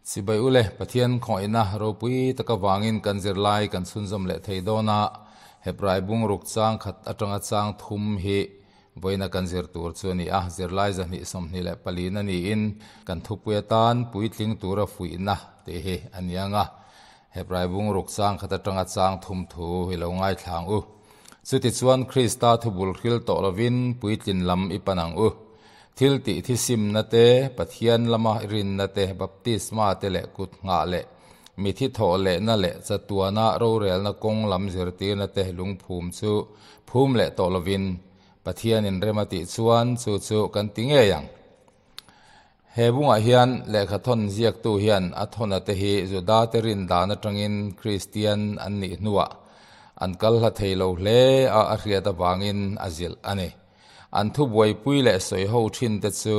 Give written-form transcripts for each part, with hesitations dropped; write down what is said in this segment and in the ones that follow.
Sipai ule, Pathian khawngaihna ropui taka vangin kan zirlai kan chhunzawm leh thei dawn a, Hebrai bungruk chang khat atanga chang thum hi vawiina kan zir tur chu a ni a, zirlai 224 na niin kan thupui atan puitling tura fuihna tih hi a ni ang a, Hebrai bungruk chang khat atanga chang thum thu hi lo ngaithla ang u. Chutichuan Krista thubul hril tawh lovin puitlin lam i pan ang u. Thil tih thisimna te, Pathian lama rinna te, baptisma te leh kut nghah leh mithi thawh lehna leh chatuana rorelna kawng lam zirtirna te lungphum chu phum leh tawh lovin Pathianin rem a tih chuan chu chu kan ti ngei ang. He bungah hian lehkhathawn ziaktu hian a thawna te hi Judate rin dan atangin Kristian an nih hnuah an kal hla thei lo hle a a hriat avangin a zilh a ni. An thu buaipui leh sawi ho thin te chu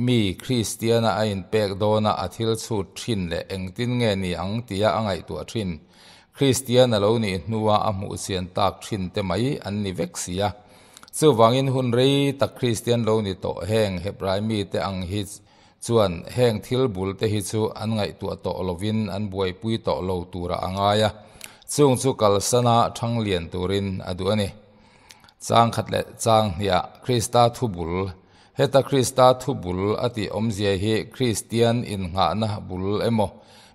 mi Kristiana a inpek dawna a thil chhut thin leh engtin nge ni ang tia a ngaihtuah thin Kristian a lo nih hnua a hmuh chian tak thin te mai an ni vek si a. Chuvangin hun rei tak Kristian lo ni tawh heng Hebrai mite ang hi chuan heng thil bul te hi chu an ngaihtuah tawh lovin an buaipui tawh lo turah a ngai a, chung chu kalsana thang lian turin a duh a ni. Chang khat leh chang hniah Krista thu bul, Heta Krista thu bul a tih awmzia hi Kristian innghahna bul emaw,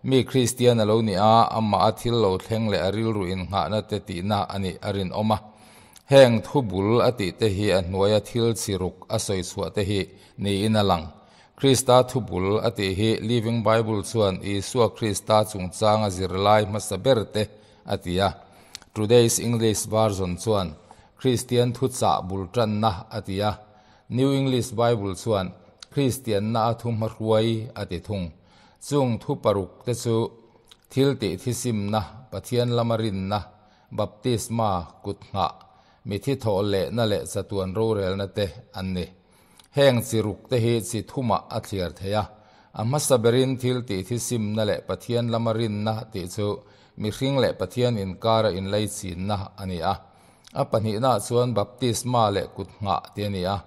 mi Kristian a lo ni a, amah a thil lo thleng leh a rilru innghahna te tihna a nih a rinawm a. Heng thu bul a tih te hi a hnuaia thil chi ruk a sawi chhuah te hi niin a lang. Krista thu bul a tih hi Living Bible chuan Isua Krista chungchanga zirlai hmasa ber te a ti a. Today's English Version chuan Kristian thuchah bul tanna a ti a. New English Bible chuan Kristianna a thu hmahruai a ti thung. Chung thu paruk te chu thil tih thisimna, Pathian lama rinna, Baptisma, kut nghah, mithi thawh lehna leh chatuan rorelna te an ni. Heng chi ruk te hi chi thumah a thliar thei a. A hmasa berin thil tih thisimna leh Pathian lama rinna tih chu mihring leh Pathian inkara inlaichinna a ni a. A pahnihnaah chuan baptisma leh kut nghah tih a ni a.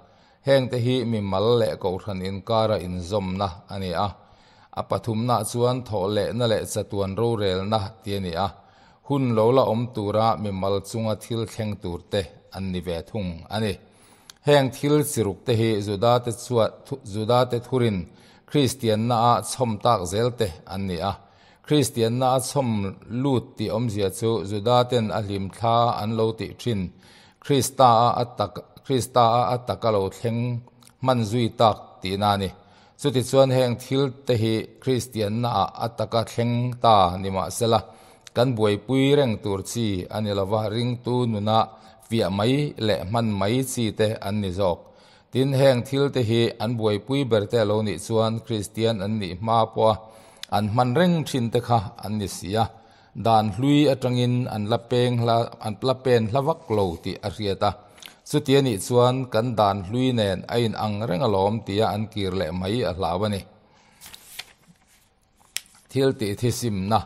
Hengte hi mimal leh kohhran inkara inzawmna a ni a. A pathumnaah chuan thawh lehna leh chatuan rorelna tih a ni a. Hun lo la awm tura mimal chunga thil thleng turte an ni ve thung a ni. Heng thil chi rukte hi Judate chuan Judate thurin Kristianna a chhawm tak zelte an ni a. Kristianna a chhawm lut tih awmzia chu Judaten a hlimthla an lo tih thin Krista a a tak Krista a a taka lo thleng hman zui tak tihna a ni. Chutichuan heng thil te hi Kristianna ah a taka thleng ta ni mahsela, kan buaipui reng tur chi a ni lova, ringtu nuna fiah mai leh hman mai chi te an ni zawk. Tin, heng thil te hi an buaipui ber te a lo nih chuan Kristian an nih hma pawha an hman reng thin te kha an ni si a, Dan hlui atangin an la peng hla an la pen hla vak lo tih a hriat a. Chuti a nih chuan kan dan hlui nen a in ang reng alawm tia an kir leh mai a hlau a ni. Thil tih thisimna,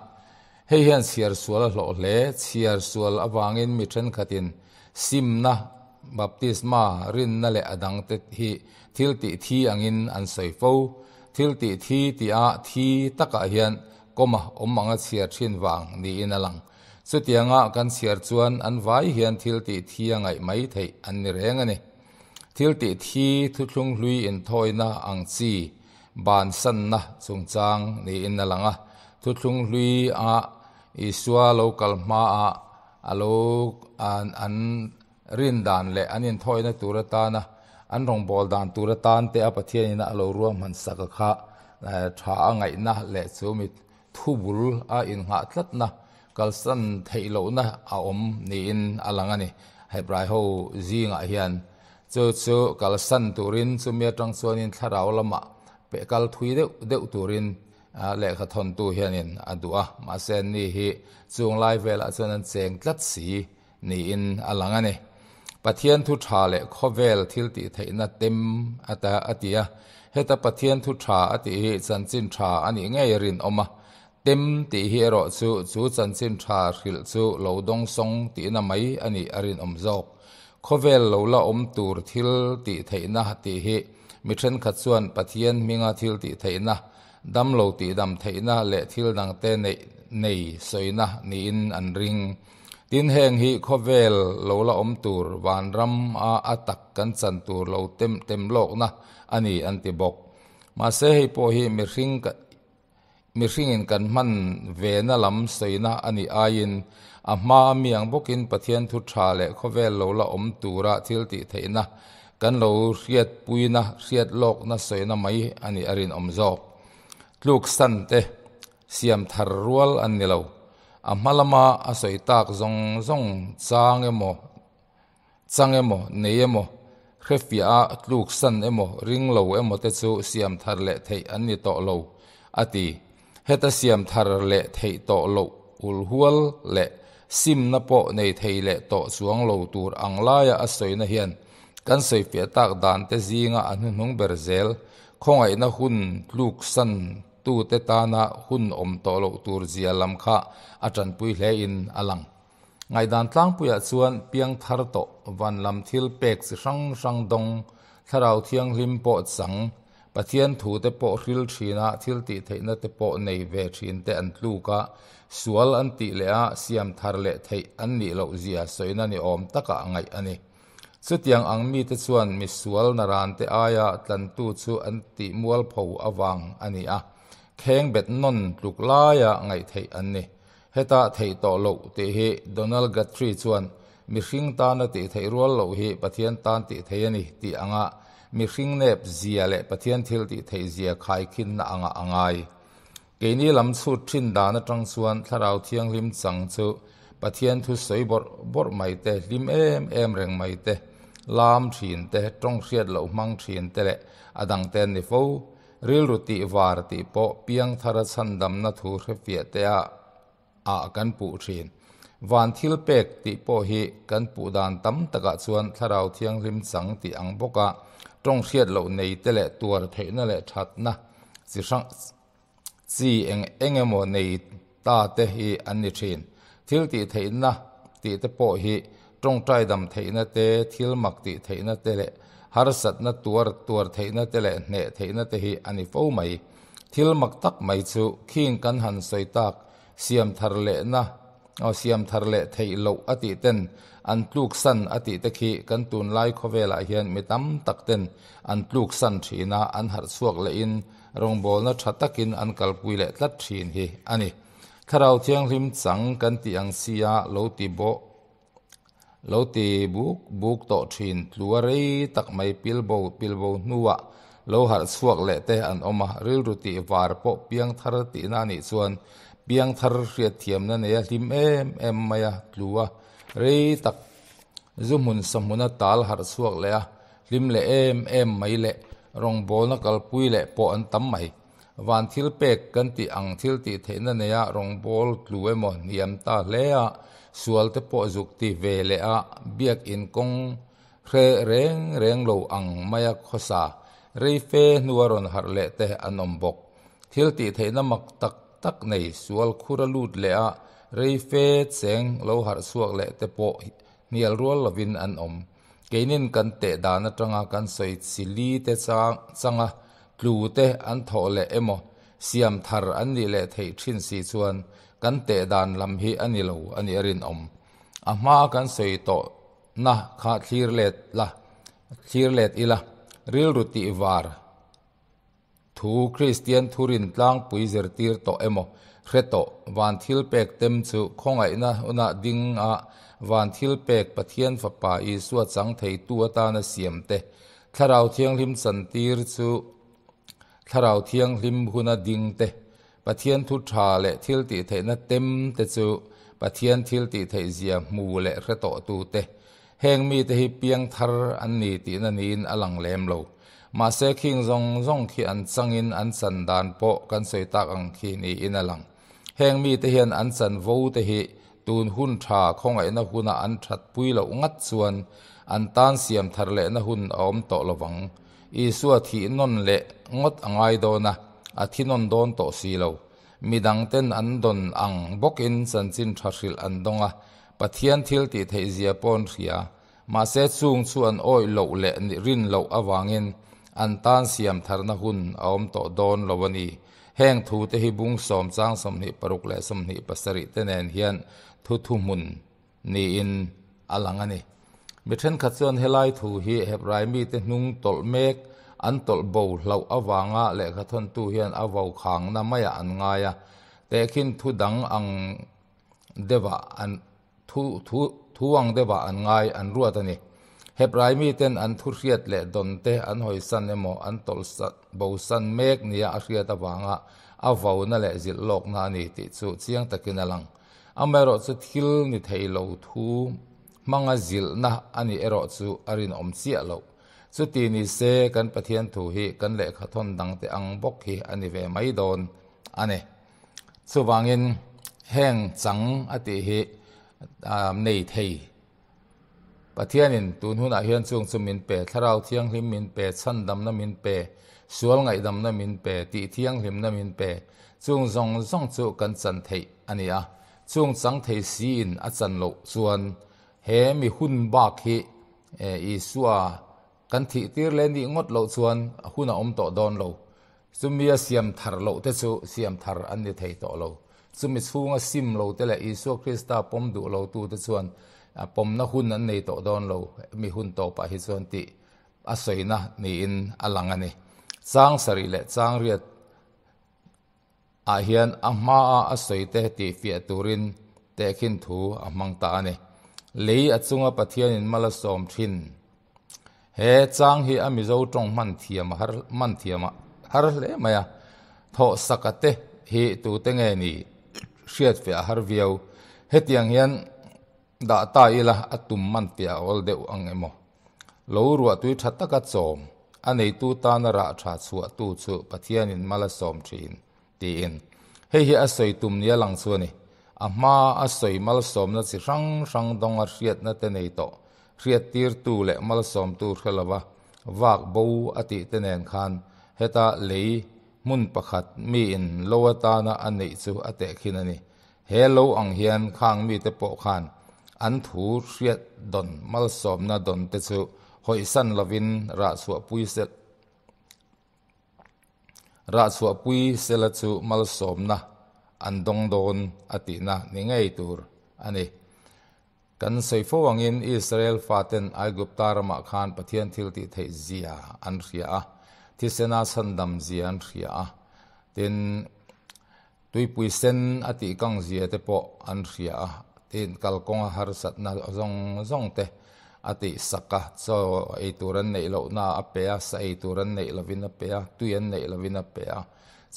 Hei hian chhiar sual a hlawh hle. Chhiar sual avangin mi thenkhatin simna, baptisma, rinna leh a dangte hi thil tih thi angin an sawi fo. Thil tih thi tia thi takah hian Kawma awm anga chhiar thin vang niin a lang. Chutianga kan chhiar chuan an vai hian thil tih thi a ngaih mai theih an ni reng a ni. Thil tih thi thuthlung hlui inthawina ang chi bansanna chungchang niin a lang a. Thuthlung hlui a Isua lo kal hmaah a lo an rin dan leh an inthawina tur atana an rawngbâwl dan tur atan te a Pathianin a lo ruahman sak a kha tha a ngaihna leh chu mi thu bul a innghah tlatna kalsan theih lohna a awm niin a lang a ni. Hebrai ho zingah hian chu chu kalsan turin chumi atang chuanin thlarau lamah peh kal thui deuh deuh turin lehkha thawntu hianin a duh a, mahse anni hi chung lai velah chuan an cheng tlat si. Niin a lang a ni. Pathian thu tha leh khawvel thil tih theihna tem a ta a ti a. Heta Pathian thu tha a tih hi chanchin tha a nih ngei a rinawm a. Tem tih hi erawh chu chu chanchin tha hrilh chu lo dawngsawng tihna mai a nih a rinawm zawk. Khawvel lo la awm tur thil tih theihna tih hi mi thenkhat chuan Pathian hminga thil tih theihna. Damlo tihdam theihna leh thil dangte neih nei sawina niin an ring. Tin, heng hi khawvel lo la awm tur vanram a a tak kan chan tur lo tem tem lawkna a ni an ti bawk. Mahse hei pawh hi mihring mihringin kan hman vena lam sawina a nih aiin a hma a mi ang bawkin Pathian thu tha leh khawvel lo la awm tura thil tih theihna kan lo hriatpuina hriat lawkna sawina mai a nih a rinawm zawk. Tluk san te siam thar rual an ni lo. A hma lama a sawi tak zawng zawng chang emaw chang emaw nei emaw hrefiah a tluk san emaw ring lo emaw te chu siam thar leh theih an ni tawh lo a ti. Heta siam thar leh theih tawh loh ulhual leh simna pawh nei thei leh tawh chuang lo tur ang laia a sawina hian kan sawifiah tak dan te zinga a hnuhnung ber zel khawngaihna hun tluk san tute tana hun awm tawh loh tur zia lam kha a tanpui hle in a lang. Ngaihdan tlangpuiah chuan piang thar tawh van lam thil pek chi hrang hrang dawng, thlarau thianghlim pawh chang, Pathian thute pawh hril thina thil tih theihna te pawh nei ve thin te an tluk a, sual an tih leh a siam thar leh theih an nih loh zia sawina ni awm takah ngaih a ni. Chutiang ang mite chuan misual narante aia tlantu chu an tih mualpho avang a ni a, kheng bet nawn tluk laia ngaih theih an ni. Heta theih tawh loh tih hi Donald Guthrie chuan mihring tana tih theih rual loh hi Pathian tan tih theih a ni tih anga mihring nep zia leh Pathian thil tih theih zia khaikhinna angah a ngai. Keini lam chhut thin dan atang chuan Thlarau Thianghlim chang chu Pathian thu sawi bawrh bawrh mai te, hlim em em reng mai te, lam thin te, tawng hriat loh hmang thin te leh a dang te an ni fo. Rilru tih var tih pawh piangthara chhandamna thu hrefiah te ah ah kan puh thin. Van thil pek tih pawh hi kan puh dan tam takah chuan Thlarau Thianghlim chang tih ang bawka tawng hriat loh nei te leh tuar theihna leh thatna chi hrang chi eng eng emaw nei ta te hi an ni thin. Thil tih theihna tih te pawh hi tawngtai dam theihna te, thil mak tih theihna te leh harsatna tuar tuar theihna te leh hneh theihna te hi a ni fo mai. Thil mak tak mai chu khing kan han sawi tak siam thar lehna aw siam thar leh theih loh a tih ten an tluk san a tih te khi kan tunlai khawvelah hian mi tam tak ten an tluk san thin a, an harh chhuak lehin rawngbawlna tha takin an kalpui leh tlat thin hi a ni. Thlarau Thianghlim chang kan tih ang sia lo ti bawh lo ti buk buk tawh thin tlua rei tak mai pilbo pilbo hnuah lo harh chhuak leh te an awm a, rilru tih var pawh piang thar tihna anih chuan piang thar hriatthiamna neia hlim em em mai a tlua rei tak zu hmun sahmuna tal harh chhuak leh a hlim leh em em mai leh rawngbawlna kalpui leh pawh an tam mai. Van thil pek kan tih ang thil tih theihna neia rawngbâwl tlu emaw hniam ta hle a, sual te pawh zuk ti ve leh a, biak in kawng hre reng reng lo ang maia khawsa rei fe hnua rawn harh leh te an awm bawk. Thil tih theihna mak tak tak nei sual khur a lut leh a, rei fe cheng lo harh chhuak leh te pawh hnial rual lovin an awm. Keinin kan teh dan atanga kan sawi chili te changa tlu te an thawh leh emaw siam thar an nih leh theih thin si chuan kan teh dan lam hi a ni lo a nih a rinawm. A hma kan sawi tawh na kha thlir let la, thlir let ila, rilru tih var. Thu Kristian thurin tlangpui zirtir tawh emaw hre tawh van thil pek tem chu khawngaihna huna ding a van thil pek Pathian Fapa Isua chang theitu atana siam te Thlarau Thianghlim chantir chu Thlarau Thianghlim huna ding te Pathian thu tha leh thil tih theihna tem te chu Pathian thil tih theih zia hmu leh hre tawh tu te Heng mite hi piang thar an ni tihna niin a lang lem lo. Mahse khing zawng zawng khi an changin an chan dan pawh kan sawi tak ang khi niin a lang. Heng mite hian an chan vo te hi tun hun tha khawngaihna huna an that pui loh ngat chuan an tan siam thar lehna hun a awm tawh lovang. Isua thih nawn leh ngawt a ngai dawn a, a thi nawn dawn tawh si lo. Midangten an dawn ang bawkin chanchin tha hrilh an dawng a, Pathian thil tih theih zia pawh an hria. Mahse chung chu an awih loh leh rin loh avangin an tan siam tharna hun a awm tawh dawn lo a ni. Heng thute hi bung sawm chang 26 leh 27 te nen hian thu thuhmun niin a lang a ni. Mi thenkhat chuan helai thu hi Hebrai mite hnung tawlh mek an tawlh bo hlauh avanga lehkhathawntu hian a vokhangna maiah an ngai a, tehkhin thu dang ang deuhah an thu thu thu ang deuhah an ngai an ruat a ni. Hebrai miten an thu hriat leh dawn te an hawisan emaw an tawlh bosan mek nia a hriat avanga a vona leh zilh lawkna a ni tih chu chiang takin a lang. Amaherawh chu thil ni thei lo thu hmanga zilhna a nih erawh chu a rinawm chiah loh. Chuti ni se kan Pathian thu hi kan lehkhathawn dangte ang bawk hi a ni ve mai dawn a ni. Chuvangin heng chang a tih hi nei thei. Pathianin tun hunah hian chung chu min pe, Thlarau Thianghlim min pe, chhandamna min pe, sual ngaihdamna min pe, tih thianghlimna min pe. Chung zawng zawng chu kan chan theih a ni a. Chung chang thei siin a chan loh chuan he mi hun bak hi Isua Kan thih tir leh nih ngawt loh chuan hun a awm tawh dawn lo. Chumi a siam thar loh te chu siam thar an ni thei tawh lo. Chumi chhunga sim lo te leh Isua Krista pawm duh lo tu te chuan pawmna hun an nei tawh dawn lo. Mi hun tawpah hi chuan tih a sawina niin a lang a ni. Chang sarih leh chang riat ah hian a hmaa a sawi te tih fiah turin tehkhin thu a hmang ta a ni. Lei a chunga Pathianin mal a sawm thin. He chang hi a Mizo tawng hman thiam a har hman thiam a har hle mai a. Thawhsaka te hi tute nge ni hriat fiah a har viau. Hetiang hian Dah ta ila a tum man piah a awl deuh ang emaw? Lo ruahtui tha taka chawm, a neitu tana rah tha chhuahtu chu Pathianin mal a sawm thin, tiin. Hei hi a sawi tum nia lang chu a ni. A hma a sawi malsawmna chi hrang hrang dawnga hriatna te nei tawh, hriattirtu leh malsawmtu hre lova vak bo a tih te nen khan heta lei hmun pakhat miin lo atana a neih chu a tehkhin a ni. He lo ang hian khang mite pawh khan an thu hriat dawn malsawmna dawn te chu hawisan lovin rahchhuahpui sel rahchhuahpui sela chu malsawmna an dawng dawn a tihna ni ngei tur a ni. Kan sawi fo angin Israel faten Aigupta ramah khan Pathian thil tih theih zia an hria a, thisena chhandam zia an hria a, tin, Tuipui sen a tih kang zia te pawh an hria a, tin kalkawnga harsatna zawng zawng te a tih sak a, chaw ei tur an neih lohna a pe a, sa ei tur an neih lovin a pe a, tui an neih lovin a pe a.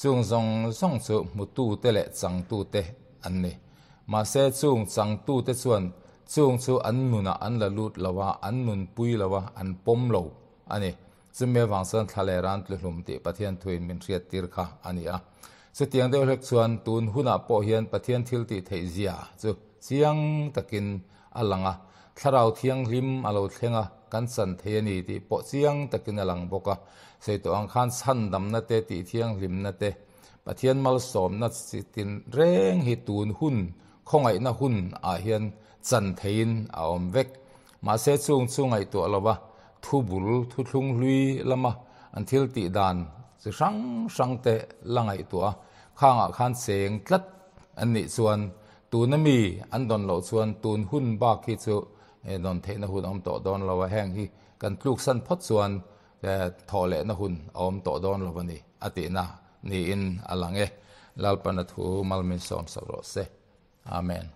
Chung zawng zawng chu hmutu te leh changtu te an ni. Mahse chung changtu te chuan chung chu an nunah an la lut lo a, an nunpui lo a, an pawm lo a ni. Chumi avang chuan thla leh ran tluhlum tih Pathian thuin min hriattir kha a ni a. Chutiang deuh hlek chuan tun hunah pawh hian Pathian thil tih theih zia chu chiang takin a lang a, Thlarau Thianghlim a lo thleng a, kan chan thei a ni tih pawh chiang takin a lang bawk a. Sawi tawh ang khan chhandamna te, tih thianghlimna te, Pathian malsawmna chi tin reng hi tun hun, khawngaihna hun ah hian chan theiin a awm vek. Mahse chung chu ngaihtuah lova thu bul, thuthlung hlui lama an thil tih dan chi hrang hrang te la ngaihtuah a, khangah khan cheng tlat an nih chuan tuna mi an dawn loh chuan tun hun bak hi chu dawn theihna hun a awm tawh dawn lo a, heng hi kan tluksan phawt chuan thawh lehna hun a awm tawh dawn lo a ni a tihna niin a lang e. Lalpana thu mal min sawm sak rawh se. Amen.